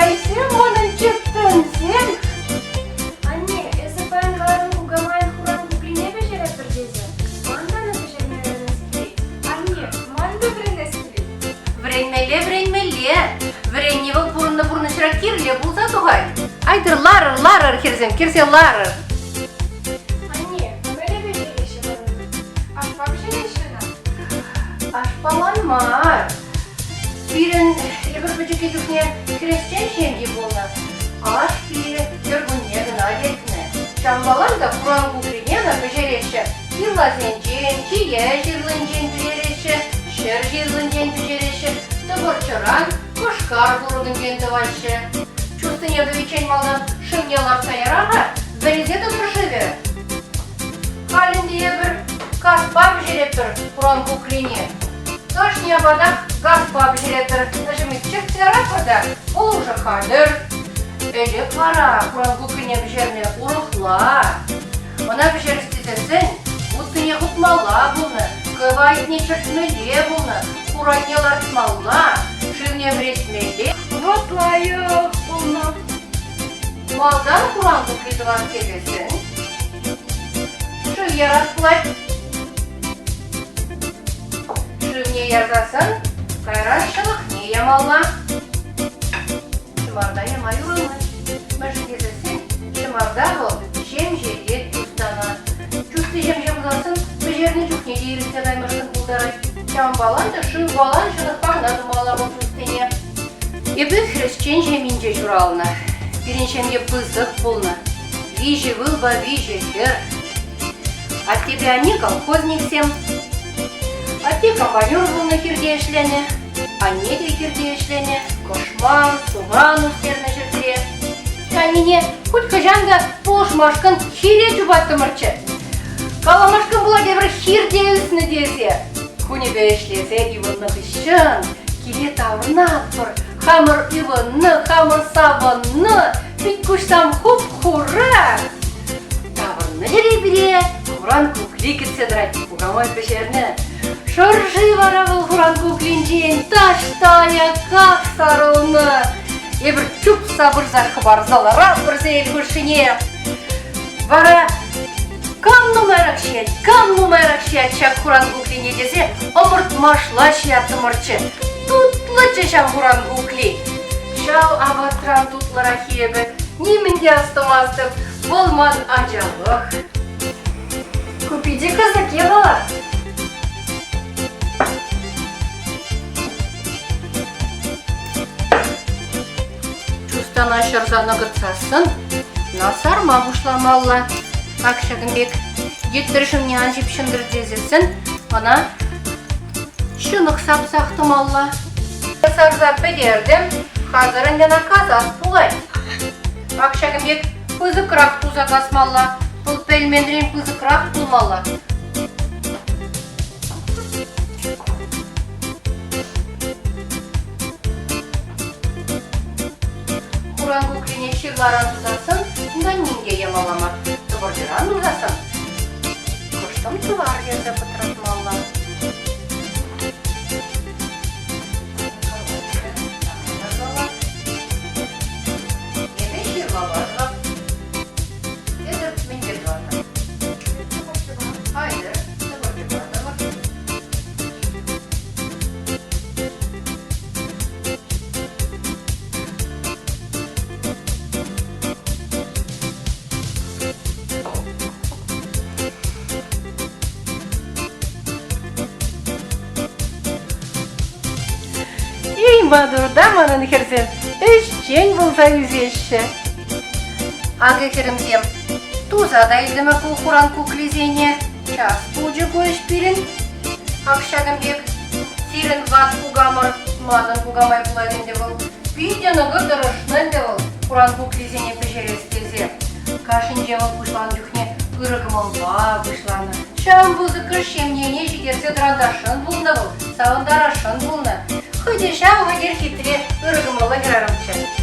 Мӑнукайсем, манӑн чӗптӗмсем. Анне, эсӗ паян каларӑн кукамайӑн хуран кукрине пӗҫеретпӗр тесе. Ман та ӑна пӗҫерме вӗренес килет. Анне, ман та вӗренес килет. Вӗренмелле, вӗренмелле. Вӗренни вӑл пурӑннӑ пурнӑҫра кирлӗ пулса тухать. Айтӑр ларӑр, ларӑр, хӗрсем, кӗрсе ларӑр. Анне, мӗнле пӗҫереҫҫӗ вара? Ашпа пӗҫереҫҫӗ ӑна? Ашпалан мар. Пирӗн эпир пӗчӗккӗ чухне хресчен ҫемйи пулнӑ. Аш пире кӗркунне кӑна лекнӗ. Ҫавӑнпалан та хуран кукрине ӑна пӗҫереҫҫӗ. Ҫырласенчен, чие ҫырлинчен пӗҫереҫҫӗ, ҫӗр ҫырлинчен пӗҫереҫҫӗ, тӑпӑрчӑран, кӑшкар курӑкӗнчен тӑваҫҫӗ. Чустине тӑвиччен малтан шывне лартса яра-ха, вӗресе тӑтӑр шывӗ. Халь ӗнтӗ эпир газпа пӗҫеретпӗр хуран кукрине. Кашни апатах газпа пӗҫеретпӗр. Ӗҫӗмӗт чӗртсе яратпӑр та вӑл уже хатӗр. Ӗлӗк вара хуран кукрине пӗҫернӗ урӑхла. Ӑна пӗҫерес тесессӗн вуттине хутмалла пулнӑ, кӑвайтне чӗртмелле пулнӑ, хуранне лартмалла, шывне вӗретмелле. Вӑт лайӑх пулнӑ. Малтан хуран кукри тӑвас тесессӗн шыв ярас пулать. Шывне ярсассӑн кайран ҫӑнӑхне ямалла. Ҫӑмарта яма юрамасть. Мӗншӗн тесессӗн ҫӑмарта вӑл ҫемҫетет чустана. Чусти ҫемҫе пулсассӑн пӗҫернӗ чухне те ирӗлсе каймашкӑн пултарать. Ҫавӑнпалан та шывпалан ҫӑнӑхпа кӑна тумалла вӑл чустине. Эпӗ хресчен ҫемйинче ҫуралнӑ. Пирӗн ҫемье пысӑк пулнӑ. Виҫӗ ывӑлпа виҫӗ хӗр. Аттепе анне колхозниксем. Атте комбайнер пулнӑ хирте ӗҫленӗ. Анне те хирте ӗҫленӗ. Кӑшман, сухан ӳстернӗ ҫӗртре. Аннене хуть хӑҫан та пулӑшмашкӑн хире чупаттӑмӑрччӗ. Каламашкӑн пулать эпир хирте ӳснӗ тесе. Кунӗпе ӗҫлесе ывӑннӑ хыҫҫӑн киле таврӑнатпӑр. Хамӑр ывӑннӑ, хамӑр савӑннӑ, пит-куҫсам хуп-хура. Таврӑннӑ ҫӗре пире хуран кукли кӗтсе тӑрать. Кукамай пӗҫернӗ. Шӑрши вара вӑл хуран куклинчен таҫта аякках сарӑлнӑ. Эпир чупса пырса хӑпарса ларатпӑр сӗтел хушшине. Вара кам нумайрах ҫиет, кам нумайрах ҫиет ҫак хуран куклине тесе ӑмӑртмашла ҫияттӑмӑрччӗ. Тутлӑччӗ ҫав хуран кукли. Ҫав апатран тутлӑрах эпӗ нимӗн те астумастӑп. Вӑл ман ачалӑх. Ку питӗ кӑсӑк япала. Чустана ҫӑрса нӑкӑтсассӑн ӑна сарма пуҫламалла. Ак ҫакӑн пек йӗттӗр ҫумне ан ҫыпҫӑнтӑр тесессӗн ӑна ҫӑнӑх сапсах тӑмалла. Сарса пӗтертӗм, хатӗр ӗнтӗ ӑна касас пулать. Ак ҫакӑн пек пысӑкрах туса касмалла, вӑл пельменрен пысӑкрах пулмалла. Хуран кукрине ҫырларан тусассӑн унта ним те ямалла мар. Тӑпӑрчӑран тусассӑн кӑштӑм тӑвар ярса пӑтратмалла. Эпӗ ҫырлапа тӑвап. Эсӗ мӗнпе тӑватӑн? Айтӑр, тӑпӑрчӑпа тӑвӑр. Эй, маттурта манӑн хӗрсем, ӗҫчен пулса ӳсеҫҫӗ. Акӑ хӗрӗмсем, туса та илтӗмӗр ку хуран куклисене. Час пулчӗ ку ӗҫ пирӗн. Ак ҫакӑн пек сирӗн ват кукамӑр, манӑн кукамай пулать ӗнтӗ вӑл. Питӗ нӑкӑ тӑрӑшнӑ ӗнтӗ вӑл хуран куклисене пӗҫерес тесе. Кашнинче вӑл пуҫланӑ чухне ырӑ кӑмӑлпа пуҫланӑ. Ҫавӑн пысӑкӑш ҫемьене ҫитерсе тӑрантасшӑн пулнӑ вӑл, савӑнтарасшӑн пулнӑ. Хӑй те ҫав хатӗр хитре, ырӑ кӑмӑллӑ хӗрарӑмччӗ.